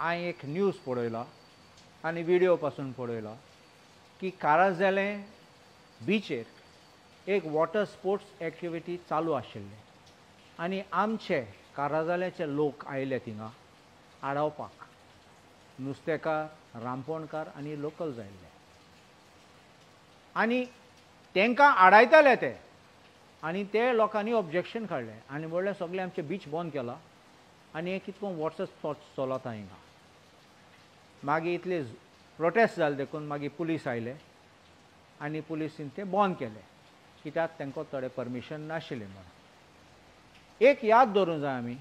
हांवें एक न्यूज पळयला आनी व्हिडिओ पासून पळयला की काराजाले बिचेर एक वॉटर स्पोर्ट्स एक्टिविटी चालू आशिल्ले आनी आमचे काराजाल्याचे लोक आयले थिंगा आडावपाक. नुस्तेकार, रांपोणकार आनी लोकल्स आयिल्ले आनी तांकां आडायताले ते आनी ते लोकांनी ऑब्जेक्शन काडलें आनी म्हणलें सगळें आमचें बीच बंद केला आनी हें कितको वॉटर स्पोर्ट्स चलता हिंगा. मागीर इतले प्रोटेस्ट जाले देखून मागीर पुलीस आयले आनी पुलिसीन ते बंद केले कित्याक तांकां थोडे परमिशन नाशिल्लें म्हणून. एक याद दवरूंक जाय आमी,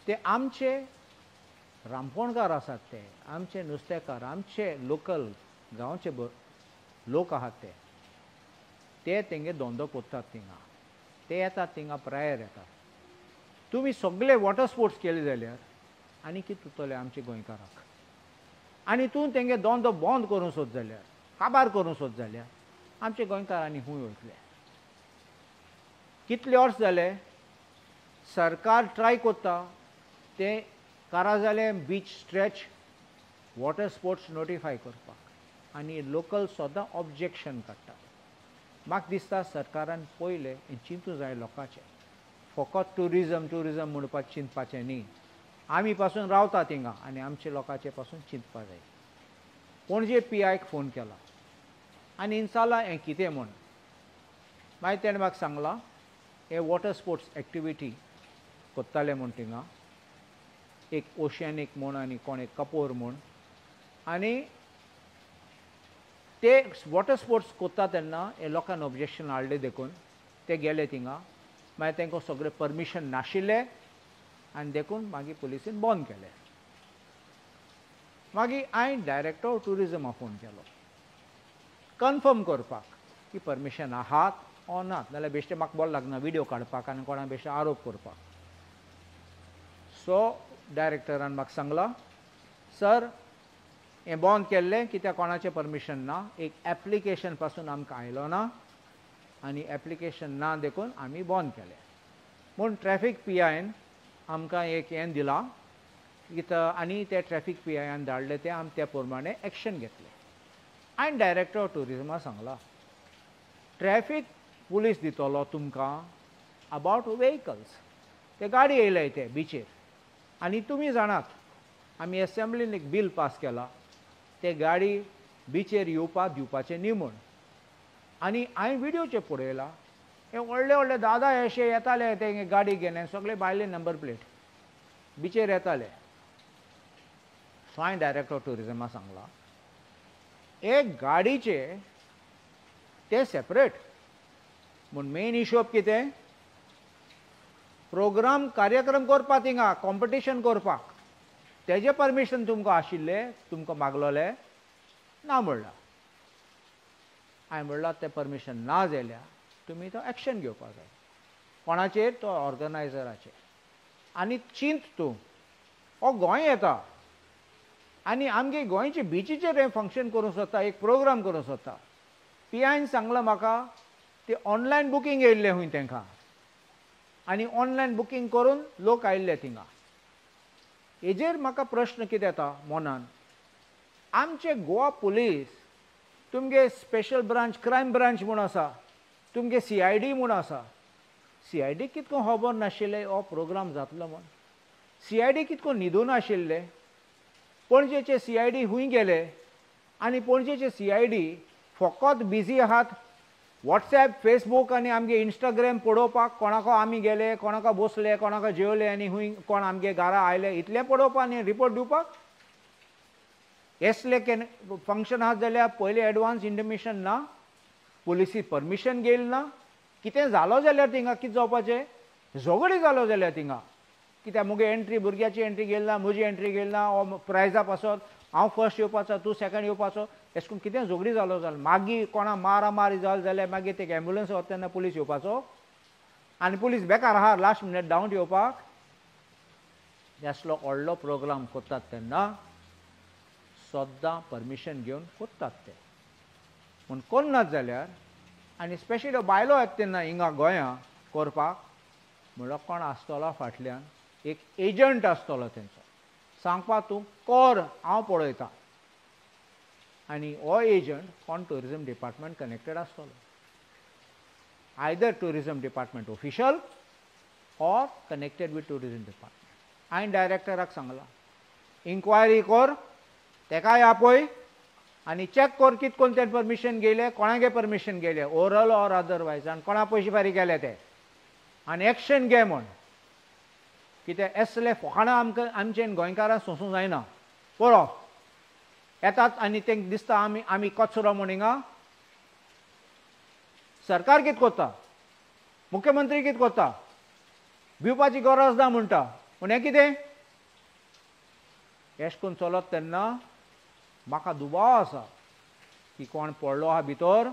ते आमचे रांपोणकार आसात, ते आमचे नुस्तेकार, आमचे लोकल गांवचे लोक आहात, ते ते तेंगे धंदो करतात थिंगा, ते येतात थिंगा प्रायर येतात. तुमी सगळे वॉटर स्पोर्ट्स केले जाल्यार आनी कितें उरतलें आमचे गोंयकाराक? आनी तूं तेंगे धंदो बंद करूंक सोद जाल्यार, काबार करूंक सोद जाल्यार आमचे गोंयकार आनी खूंय वयतले? कितले वर्स जाले सरकार ट्राय करता ते काराजाले beach stretch water sports notify करपाक आनी लोकल सदां ऑब्जेक्शन काडटात. म्हाका दिसता सरकारान पयलें हें चिंतूं जाय लोकांचें, फकत ट्युरिजम ट्युरिजम म्हणपाक चिंतपाचें न्ही. आमी पासून रावता थिंगा आनी आमचे लोकांचे पासून चिंतपा जाय. पणजे पी आयक फोन केला आनी इन्साला हें कितें म्हूण, मागीर तेणें म्हाका सांगलां हे वॉटर स्पोर्ट्स एक्टिविटी करताले म्हूण थिंगा, एक ओशियनीक म्हूण आनी कोण एक कपोर म्हूण, आनी ते वॉटर स्पोर्ट्स करता तेन्ना हे लोकांक ऑब्जेक्शन हाडलें देखून ते गेले थिंगा. मागीर तांकां सगळें परमिशन नाशिल्लें आनी देखून मागीर पुलिसीन बंद केलें. मागीर हांवें डायरेक्टर ऑफ ट्युरिजमा फोन केलो कन्फर्म करपाक की परमिशन आहात ओ ना, नाल्यार बेश्टें म्हाका बरो लागना व्हिडियो काडपाक आनी कोणा बेश्टे आरोप करपाक. सो डायरेक्टरान म्हाका सांगलां, सर हें बंद केल्लें कित्याक कोणाचें परमिशन ना, एक एप्लिकेशन पासून आमकां आयलो ना आनी एप्लिकेशन ना देखून आमी बंद केलें. म्हूण ट्रॅफीक पी आयन आमकां एक हें दिलां कित्याक आनी ते ट्रॅफीक पी आयन धाडलें तें आमी त्या प्रमाणे एक्शन घेतलें. हांवें डायरेक्टर ऑफ ट्युरिजमा सांगलां ट्रॅफीक पुलीस दितलो तुमकां अबावट वेहिकल्स, ते गाडी येयले ते बिचेर आनी तुमी जाणात आमी एसेंब्लीन एक बील पास केला ते गाडी बिचेर येवपाक दिवपाचें न्ही म्हूण. आनी हांवें व्हिडियोचेर पळयला हे व्हडले व्हडले दादा अशे येताले ते गाडी घेवन सगळे भायले नंबर प्लेट बिचेर येताले. सो हांवें डायरेक्टर ऑफ ट्युरिजमा सांगलां एक गाडीचे ते सेपरेट म्हूण मेन हिशोब कितें, प्रोग्राम कार्यक्रम करपाक थिंगा कॉम्पिटिशन करपाक तेजें परमिशन तुमकां आशिल्लें, तुमकां मागलोलें ना म्हणलां. हांवें म्हणलां तें परमिशन ना जाल्यार तुमी तो एक्शन घेवपाक जाय. कोणाचेर? तो ऑर्गनायजराचेर. आनी चिंत तूं, हो गोंय येता आनी आमगे गोंयचे बिचीचेर हें फंक्शन करूंक सोदता, एक प्रोग्राम करूंक सोदता. पी आयन सांगलां म्हाका ते ऑनलायन बुकींग येयल्लें खूंय तांकां आनी ऑनलायन बुकींग करून लोक आयिल्ले थिंगा. हेजेर म्हाका प्रश्न कितें येता मनान, आमचे गोवा पुलीस तुमगे स्पेशल ब्रांच क्रायम ब्रांच म्हूण आसा, तुमगे सी I D म्हूण आसा, सी I D कितको खबर नाशिल्लें हो प्रोग्राम जातलो म्हूण, सी I D कितको न्हिदून आशिल्ले, पणजेचे सी I D खूंय गेले आनी पणजेचे सी I D फकत बिजी आहात वॉट्सएप फेसबूक आनी आमगे इंस्टाग्राम पळोवपाक, कोणाको आमी गेले, कोणाको बसले, कोणाको जेवले आनी खूंय कोण आमगे घरा आयले इतलें पळोवपाक आनी रिपोर्ट दिवपाक. येसले can function आसा जाल्यार पयलीं एडवान्स इंटिमेशन ना, पुलिसी परमिशन घेयल ना, कितें जालो जाल्यार थिंगा कितें जावपाचें, झगडी जालो जाल्यार थिंगा कित्याक मुगे एंट्री भुरग्याची एंट्री घेयल ना, म्हजी एंट्री घेयल ना, हो प्रायजा पासत हांव फर्स्ट येवपाचो तूं सेकंड येवपाचो, एशें करून कितें झगडी जालो जाल्यार मागीर कोणा मारामारी जाल जाल्यार मागीर ते एम्बुलन्स वता तेन्ना पुलीस येवपाचो आनी पुलीस बेकार आहा लास्ट मिनट धांवट येवपाक. असलो व्हडलो प्रोग्राम करतात तेन्ना सद्दां परमिशन घेवन करतात ते. पूण कोन्नात जाल्यार आनी स्पेशली बायलो येता तेन्ना हिंगा गोंया करपाक म्हणल्यार कोण आसतलो फाटल्यान, एक एजंट आसतलो तेंचो. सांगपा तूं कर, हांव पळयता. आनी हो एजंट कोण टुरिजम डिपार्टमेंट कनेक्टेड आसतलो, either tourism department official or connected with tourism department. हांवें डायरेक्टराक सांगलां इन्क्वायरी कर, तेकाय आपय आनी चॅक कर कित कोन्न तें परमिशन घेयलें, कोणागे परमिशन घेयलें, ओरल ऑर अदरवायज, आनी कोणा पयशे फारीक केले ते, आनी एक्शन घे म्हण. कित्याक असले फोकाणां आमकां आमचे गोंयकारांक सोंसूंक जायना. बरो येतात आनी तेंकां दिसता आमी आमी कचरो म्हूण. हिंगा सरकार कितें करता, मुख्यमंत्री कितें करता, भिवपाची गरज ना म्हणटा, पूण हें कितें एश करून चलत तेन्ना म्हाका दुबाव आसा की कोण पडलो आहा भितर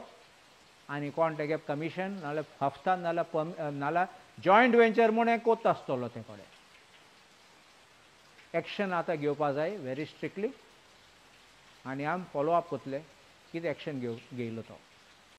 आनी कोण तेगे कमिशन नाल्यार हफ्ता नाल्यार नाल्यार जॉयंट वेंचर म्हूण हें कोत्ता आसतलो. ते कडेन एक्शन आतां घेवपा जाय व्हेरी स्ट्रिक्टली, आनी आमी फॉलो अप करतले कितें एक्शन घेयलो तो.